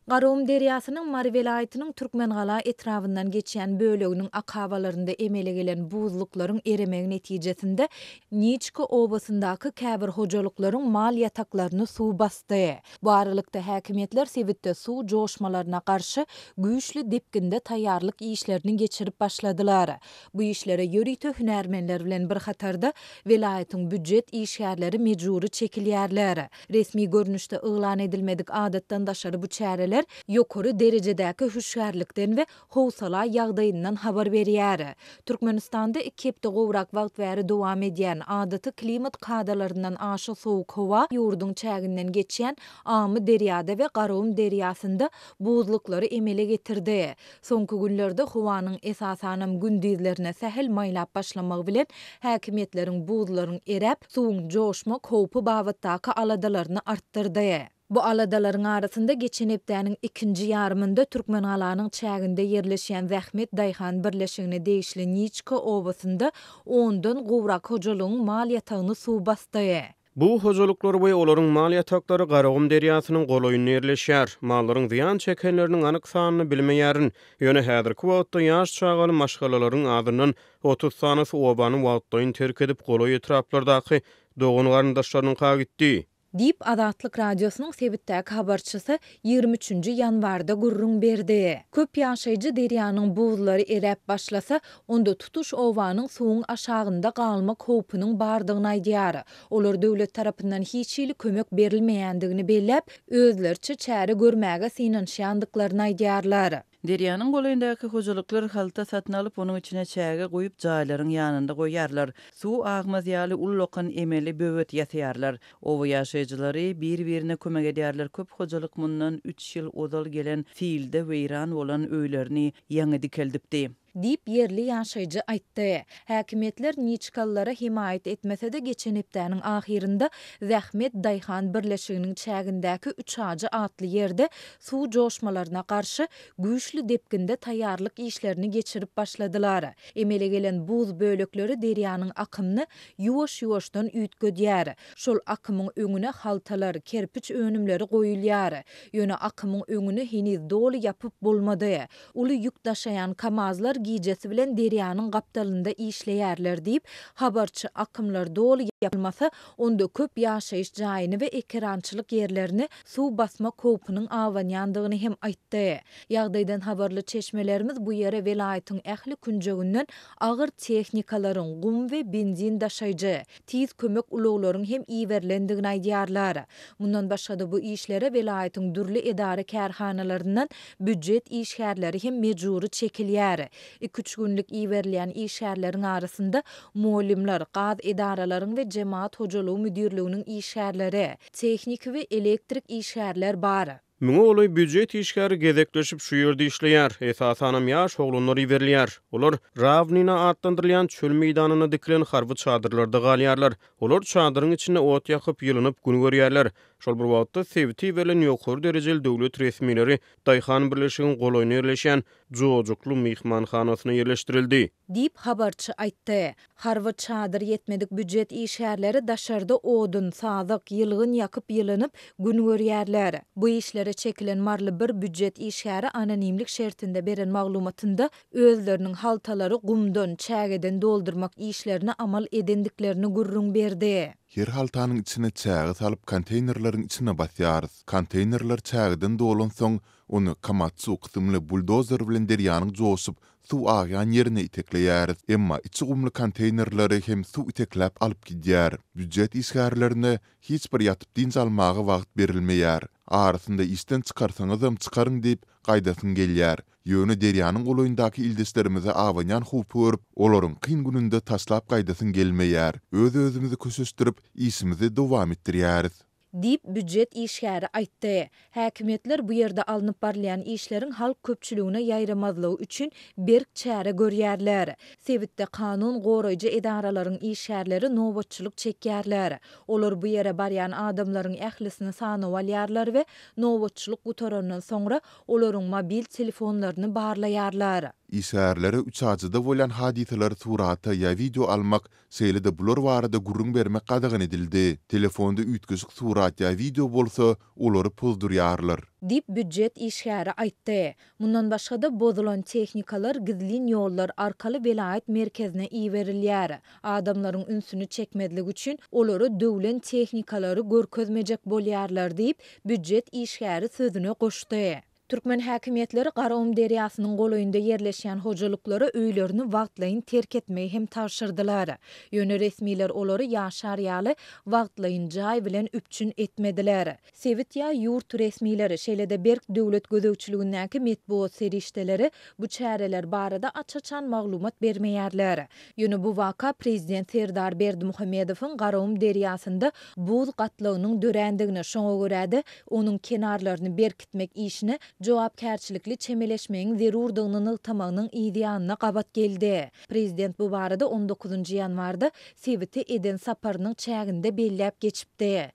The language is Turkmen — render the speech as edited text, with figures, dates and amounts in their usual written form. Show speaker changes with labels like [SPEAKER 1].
[SPEAKER 1] Garagum derýasynyň Mary welaýatynyň Türkmengala etrabyndan geçýän böleginiň akabalarynda emele gelen buzluklaryň eremegi netijesinde Niçka obasyndaky käbir hojalyklaryň mal ýataklaryny suw basdy. Bu aralykda, häkimiýetler sebitde suw joşmalaryna garşy güýçli depginde taýýarlyk işlerini geçirip başladylar. Bu işlere ýörite hünärmenler bilen bir hatarda welaýatyň býujet işgärleri mejbury çekilýärler. Resmi görnüşde yglan edilmedik adatdan daşary bu çäreler ýokary derejedäki hüşgärlikden we howsala ýagdaýyndan habar berýär. Türkmenistanda iki hepde gowrak wagt bäri dowam edýän, adaty klimat kadalaryndan aşa sowuk howa ýurduň çäginden geçýän Amyderýada we Garagum derýasynda buzluklary emele getirdi. Soňky günlerde howanyň esasanam gündizlerine sähel maýlap başlamagy bilen, häkimiýetleriň buzlaryň eräp, suwuň joşmak howpy babatdaky aladalaryny artdyrdy. Bu aladalaryň arasynda geçen hepdäniň ikinji ýarymynda Türkmengalanyň çäginde ýerleşýän Zähmet daýhan birleşigine degişli Niçka obasynda ondan gowrak hojalygyň mal ýatagyny suw basdy.
[SPEAKER 2] Bu hojalyklar we olaryň mal ýataklary Garagum derýasynyň golaýynda ýerleşýär. Mallaryň zyýan çekenleriniň anyk sanyny bilmeýärin. Ýöne häzirki wagtda ýaş çagaly maşgalalaryň azyndan 30 sanysy obany wagtlaýyn terk edip, golaý etraplardaky dogan-garyndaşlarynyňka gitdi.
[SPEAKER 1] Diýip, Azatlyk Radiosynyň sebitdäki habarçysy 23-nji ýanwarda gürrüň berdi. Köp ýaşaýjy derýanyň buzlary eräp başlasa, onda tutuş obanyň suwuň aşagynda galmak howpunyň bardygyny aýdýar. Olar döwlet tarapyndan hiç hili kömek berilmeýändigini belläp, özleriçe çäre görmäge synanyşýandyklaryny aýdýarlar.
[SPEAKER 3] Derýanyň golaýyndaky hojalyklar halta satyn alyp, onuň içine çäge guýup, jaýlaryň ýanynda goýýarlar. Suw agmaz ýaly ullakan emeli böwet ýasaýarlar. Oba ýaşaýjylary bir-birine kömek edýärler, köp hojalyk mundan üç ýyl ozal gelen silde weýran bolan öýlerini ýaňy dikeldipdi.
[SPEAKER 1] Diýip, ýerli ýaşaýjy aýtdy. Häkimiýetler niçkalylara hemaýat etmese-de, geçen hepdäniň ahyrynda Zähmet daýhan birleşiginiň çägindäki Üçajy atly ýerde suw joşmalaryna garşy güýçli depginde taýýarlyk işlerini geçirip başladylar. Emele gelen buz bölekleri derýanyň akymyny ýuwaş-ýuwaşdan üýtgedýär. Şol akymyň öňüne haltalar, kerpiç önümleri goýulýar. Ýöne akymyň öňüni heniz doly ýapyp bolmady. Uly ýük daşaýan KAMAZ-lar gijesi bilen derýanyň gapdalynda işleýärler diýip, habarçy akymlar doly ýapylmasa, onda köp ýaşaýyş jaýyny we ekerançylyk ýerlerini suw basmak howpunyň abanýandygyny hem aýtdy. Ýagdaýdan habarly çeşmelerimiz bu ýere welaýatyň ähli künjeginden agyr tehnikalaryň, gum we benzin daşaýjy, tiz kömek ulaglaryň hem iberilendigini aýdýarlar. Mundan başga-da bu işlere welaýatyň dürli edara-kärhanalaryndan býujet işgärleri hem mejbury çekilýär. Iküç günlük iberilýän işgärleriň arasynda mugallymlar, gaz edaralaryň we jemagat hojalygy müdirliginiň işgärleri, tehniki we elektrik işgärler bar.
[SPEAKER 2] Müňe golaý býujet işgäri gezekleşip şu ýerde işleýär. Esasanam ýaş oglanlar iberilýär. Olar Rawnina atlandyrylýan çöl meýdanynda dikilen harby çadyrlarda galýarlar. Olar çadyryň içinde ot ýakyp, ýylynyp gün görýärler. Şol bir wagtda, sebite iberilen ýokary derejeli döwlet resmileri daýhan birleşigiň golaýynda ýerleşýän Jojukly myhmanhanasyna ýerleşdirildi.
[SPEAKER 1] Diýip, habarçy aýtdy. Harby çadyr ýetmedik býujet işgärleri daşarda odun, sazak, ýylgyn ýakyp ýylynyp, gün görýärler. Bu işlere çekilen maryly bir býujet işgäri anonimlik şertinde beren maglumatynda özleriniň haltalary gumdan, çägeden doldurmak işlerini amal edendiklerini gürrüň berdi.
[SPEAKER 4] Her haltanyň içine çäge salyp konteýnerleriň içine basýarys. Konteýnerler çägeden dolansoň, ony Komatsu kysymly buldozer bilen derýanyň joşup, suw agýan ýerine itekleýäris. Emma içi gumly konteýnerleri hem suw itekläp alyp gidýär. Býujet işgärlerine hiç bir ýatyp dynç almaga wagt berilmeýär. Arasynda işden çykarsaňyzam çykaryň diýip, gaýdasyň gelýär. Ýöne derýanyň golaýyndaky ildeşlerimize abanýan howpy görüp, olaryň kyn gününde taşlap gaýdasyň gelmeýär. Öz-özümizi köşeşdirip, işimizi dowam etdirýäris.
[SPEAKER 1] Diýip, býujet işgäri aýtdy. Häkimiýetler bu ýerde alnyp barylýan işleriň halk köpçüligine ýaýramazlygy üçin berk çäre görýärler. Sebitde kanun goraýjy edaralaryň işgärleri nobatçylyk çekýärler. Olar bu ýere barýan adamlaryň ählisini sanawa alýarlar we nobatçylyk gutarandan soňra olaryň mobil telefonlaryny barlaýarlar.
[SPEAKER 4] Işgärlere Üçajyda bolýan hadysalary surata ýa wideo almak, şeýle-de bular barada gürrüň bermek gadagan edildi. Telefonda üýtgeşik surat ýa wideo bolsa, olary pozdurýarlar.
[SPEAKER 1] Diýip, býujet işgäri aýtdy. Mundan başga-da, bozulan tehnikalar gizlin ýollar arkaly welaýat merkezine iberilýär. Adamlaryň ünsüni çekmezlik üçin, olara döwlen tehnikalary görkezmejek bolýarlar diýip, býujet işgäri sözüne goşdy. Türkmen häkimiýetleri Garagum derýasynyň golaýynda ýerleşýän hojalyklara öýlerini wagtlaýyn terk etmegi hem tabşyrdylar. Ýöne resmiler olary ýaşar ýaly wagtlaýyn jaý bilen üpjün etmediler. Sebit ýa ýurt resmileri, şeýle-de berk döwlet gözegçiligindäki metbugat serişdeleri bu çäreler barada aç-açan maglumat bermeýärler. Ýöne bu waka prezident Serdar Berdimuhamedowyň Garagum derýasynda buz gatlagynyň dörändigini, şoňa görä-de, onuň kenarlaryny berkitmek işine jogapkärçilikli çemeleşmegiň zerurdygyny nygtamagynyň yz ýanyna gabat geldi. Prezident bu barada on dokuzynjy ýanwarda sebite eden saparynyň çäginde belläp geçipdi.